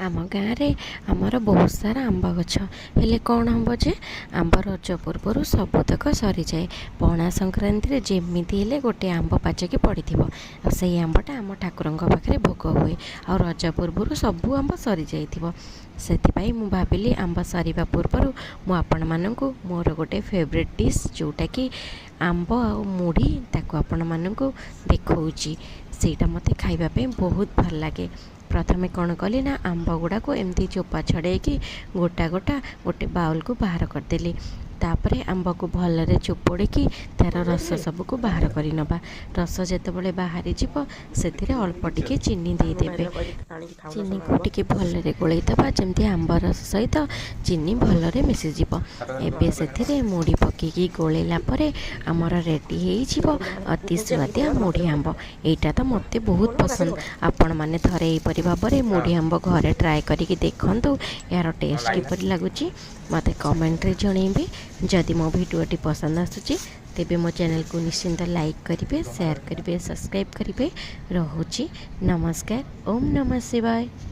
ଆମ ଗାଁରେ ଆମର ବହୁତ ସାରା ଆମ୍ବ ଗଛ। ହେଲେ କ'ଣ ହେବ ଯେ, ଆମ୍ବ ରଜ ପୂର୍ବରୁ ସବୁତକ ସରିଯାଏ। ପଣା ସଂକ୍ରାନ୍ତିରେ ଯେମିତି ହେଲେ ଗୋଟେ ଆମ୍ବ ପାଚିକି ପଡ଼ିଥିବ, ଆଉ ସେଇ ଆମ୍ବଟା ଆମ ଠାକୁରଙ୍କ ପାଖରେ ଭୋଗ ହୁଏ। ଆଉ ରଜ ପୂର୍ବରୁ ସବୁ ଆମ୍ବ ସରିଯାଇଥିବ। ସେଥିପାଇଁ ମୁଁ ଭାବିଲି, ଆମ୍ବ ସରିବା ପୂର୍ବରୁ ମୁଁ ଆପଣମାନଙ୍କୁ ମୋର ଗୋଟେ ଫେଭରେଟ୍ ଡିସ୍, ଯେଉଁଟାକି ଆମ୍ବ ଆଉ ମୁଢ଼ି, ତାକୁ ଆପଣମାନଙ୍କୁ ଦେଖାଉଛି। ସେଇଟା ମୋତେ ଖାଇବା ପାଇଁ ବହୁତ ଭଲ ଲାଗେ। ପ୍ରଥମେ କ'ଣ କଲି ନା, ଆମ୍ବ ଗୁଡ଼ାକୁ ଏମିତି ଚୋପା ଛଡ଼େଇକି ଗୋଟା ଗୋଟା ଗୋଟେ ବାଉଲକୁ ବାହାର କରିଦେଲି। ତାପରେ ଆମ୍ବକୁ ଭଲରେ ଚୋପୋଡ଼ିକି ତା'ର ରସ ସବୁକୁ ବାହାର କରି ନେବା। ରସ ଯେତେବେଳେ ବାହାରିଯିବ, ସେଥିରେ ଅଳ୍ପ ଟିକେ ଚିନି ଦେଇଦେବେ। ଚିନିକୁ ଟିକେ ଭଲରେ ଗୋଳେଇ ଦେବା, ଯେମିତି ଆମ୍ବ ରସ ସହିତ ଚିନି ଭଲରେ ମିଶିଯିବ। ଏବେ ସେଥିରେ ମୁଢ଼ି ପକେଇକି ଗୋଳେଇଲା ପରେ ଆମର ରେଡ଼ି ହେଇଯିବ ଅତି ସୁଆଦିଆ ମୁଢ଼ି ଆମ୍ବ। ଏଇଟା ତ ମୋତେ ବହୁତ ପସନ୍ଦ। ଆପଣମାନେ ଥରେ ଏହିପରି ଭାବରେ ମୁଢ଼ି ଆମ୍ବ ଘରେ ଟ୍ରାଏ କରିକି ଦେଖନ୍ତୁ। ଏହାର ଟେଷ୍ଟ କିପରି ଲାଗୁଛି, ମୋତେ କମେଣ୍ଟରେ ଜଣେଇବେ। ଯଦି ମୋ ଭିଡ଼ିଓଟି ପସନ୍ଦ ଆସୁଛି, ତେବେ ମୋ ଚ୍ୟାନେଲକୁ ନିଶ୍ଚିନ୍ତ ଲାଇକ୍ କରିବେ, ସେୟାର କରିବେ, ସବସ୍କ୍ରାଇବ୍ କରିବେ। ରହୁଛି, ନମସ୍କାର। ଓମ୍ ନମଃ ଶିବାୟ।